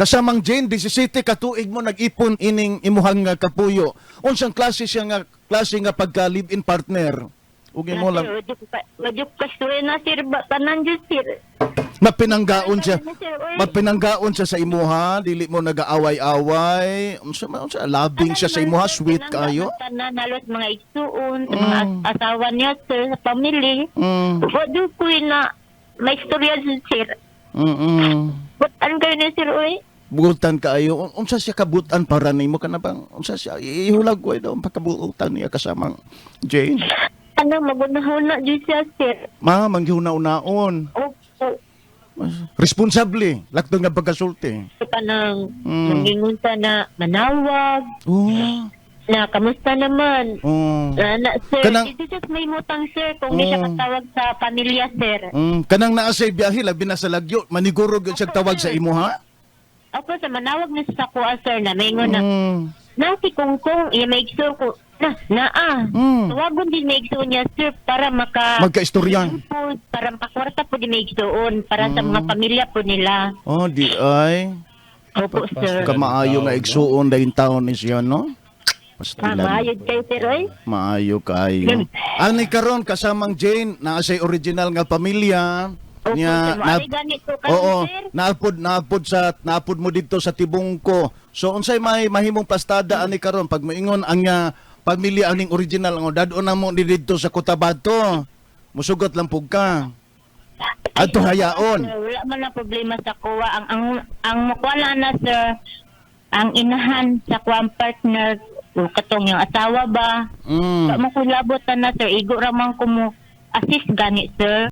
Kasamang Jane, 17 ka tuig mo nag-ipon ining imuhang nga kapuyo. Unsang klase siya nga klase nga pagka live-in partner? Ug imo lang Sir, wadyo ko kasturya na, sir. Ba, tanan dyan, sir. Mapinanggaon siya. Tanan, sir, oy. Mapinanggaon siya sa imuha, dili mo nagaaway-away. Unsa man unsa loving siya sa imuha, sweet kaayo. Tanan halos mga igsuon, sa mga asawa niya, sir, sa family. Wadyo ko na may istorya, sir. Butan kayo ni sir, oy. Butan kaayo. Unsa siya kabutan para nimo kana bang? Unsa siya ihulag ko daw ang pagkabutan niya, kasamang Jane? Ano, magunahuna dyan siya, sir. Ma, manghuna-unaon. Opo. Responsable, laktong nga pagkasulti. Kanang mangingon sa na manawag, na kamusta naman. Na, sir, dito just may mutang, sir, kung di siya katawag sa pamilya, sir. Kanang naa sa biyahe labi na sa lagyo, maniguro gyud siya tawag sa imo ha. Opo, sa manawag na sa kuha, sir, na may na, na si Kungkong, iya may igsoon ko, na, naa. Tawagon din may igsoon niya, sir, para maka Magkaistorya. Po, para makakwarta po din may igsoon, para sa mga pamilya po nila. Oh, di ay. Opo, sir. Kamaayo nga igsuon dayon taon ni siya, no? Ah, Pastilan. maayod kayo, sir, oy. Maayo kaayo. Ani karon, kasamang Jane, naa say original nga pamilya. Opo, Niya, sir. Maari ganito karon, Oo, sir. naapod mo didto sa Tibungko. So unsay may mahimong pastada ani karon pag moingon ang pamilya aning original nga dad-on na mo ni didto sa Cotabato? Musugot lang pug ka. Adto hayaon. Sir, wala man na problema sa kuwa. Ang mukuha na, sir, ang inahan sa kuwang partner, o katong yung asawa ba, mm. Mo kulabot na, sir, igo ra man ko mo assist gani, sir.